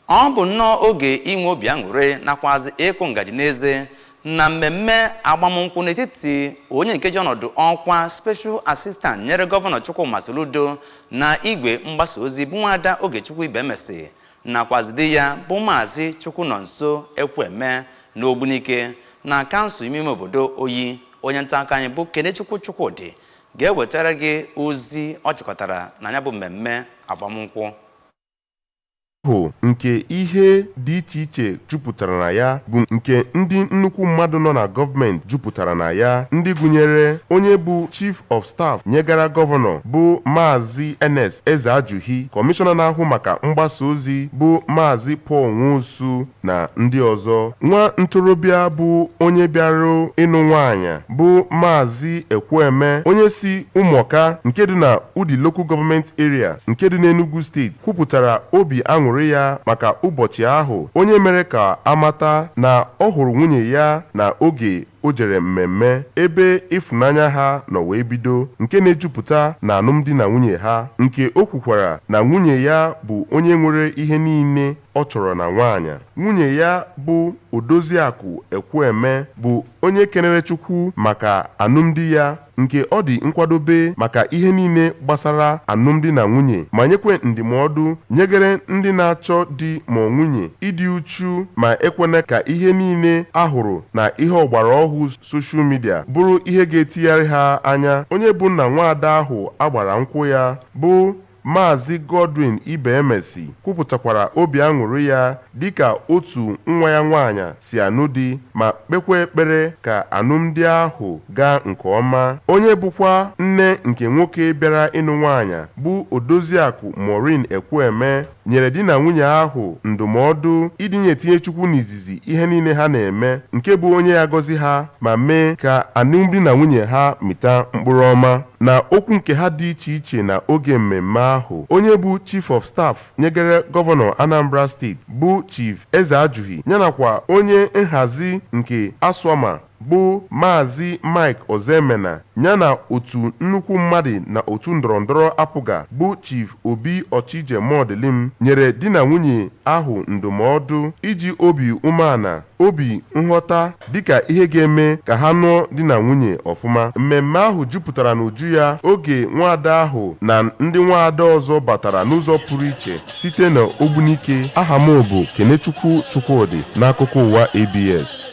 Ọ bụ nnọọ oge inwe obi aṅụrị nakwazi ịkụ ngaji n'eze na mmemme agbamnkwụ n'etiti onye nke ji ọnọdụ ọkwa Special Assistant nyere Gọvanọ Chukwuma Soludo na igwe mgbasa ozi, bụ Nwaada Ogechukwu Ibemesi, nakwazi di ya, bụ Maazị Chukwunọnso Ekwueme, na Ogbunike na kansụl ime ime obodo Oyi. Onye nta akụkọ anyị bụ Kenechukwu Chukwudị ga-ewetara gị ozi ọ chịkọtara na ya bụ mmemme agbamnkwụ ahụ nke ihe dị iche iche jupụtara na ya, bụ nke ndị nnukwu mmadụ nọ na gọọmenti jupụtara na ya, ndị gụnyere onye bụ Chief of Staff nyegara gọvanọ, bụ Maazị Ernest Ezeajughi, kọmishọna na-ahụ maka mgbasa ozi, bụ Maazị Paul Nwosu, na ndị ọzọ. Nwa ntorobịa bụ onye bịara ịnụ nwaanyị, bụ Maazị Ekwueme, onye si Ụmụọka nke dị na Udi Local Government Area nke dị n'Enugu Steeti, kwupụtara obi aṅụrị ya maka ụbọchị ahụ, onye mere ka amata na ọ hụrụ nwunye ya na oge o jere mmemme ebe ịfụnanya ha nọ wee bido, nke na-ejupụta na alụmdi na nwunye ha, nke o kwukwara na nwunye ya bụ onye nwere ihe niile ọ chọrọ na nwaanyị. Nwunye ya, bụ Odoziakụ Ekwueme, bụ onye kenere Chukwu maka alụmdi ya, nke ọ dị nkwadobe maka ihe niile gbasara alụmdi na nwunye, ma nyekwe ndụmọdụ nyegere ndị na-achọ di ma nwunye ịdị uchu ma ekwena ka ihe niile ahụrụ na ihe ọgbara ọhụụ social media bụrụ ihe ga-etigharị ha anya. Onye bụ nna nwaada ahụ agbara nkwụ ya, bụ Maazị Godwin Ibemesi, kwupụtakwara obi aṅụrị ya dịka otu nwa ya nwaanyị si anụ di, ma kpekwa ekpere ka alụmdi ahụ gaa nke ọma. Onye bụkwa nne nke nwoke bịara ịnụ nwaanyị, bụ Odoziakụ Maureen Ekwueme, nyere di na nwunye ahụ ndụmọdụ ịdị na-etinye Chukwu n'izizi ihe niile ha na-eme, nke bụ onye ya gọzi ha ma mee ka alụmdi na nwunye ha mịta mkpụrụ ọma. Na okwu nke ha dị iche iche na oge mmemme ahụ, onye bụ Chief of Staff nyegere gọvanọ Anambra Steeti, bụ Chief Ezeajughi, yanakwa onye nhazi nke ASWAMA, bụ Maazị Mike Ozemena, yana otu nnukwu mmadụ na otu ndọrọndọrọ APGA, bụ Chief Obi Ọchije Modilim, nyere di na nwunye ahụ ndụmọdụ iji obi umeala, obi nghọta, dịka ihe ga-eme ka ha nụọ di na nwunye ọfụma. Mmemme ahụ jupụtara n'uju ya oge nwaada ahụ na ndị nwaada ọzọ batara n'ụzọ pụrụ iche site na Ogbunike. Aha m bụ Kenechukwu Chukwudị, n'akụkọ ụwa ABS.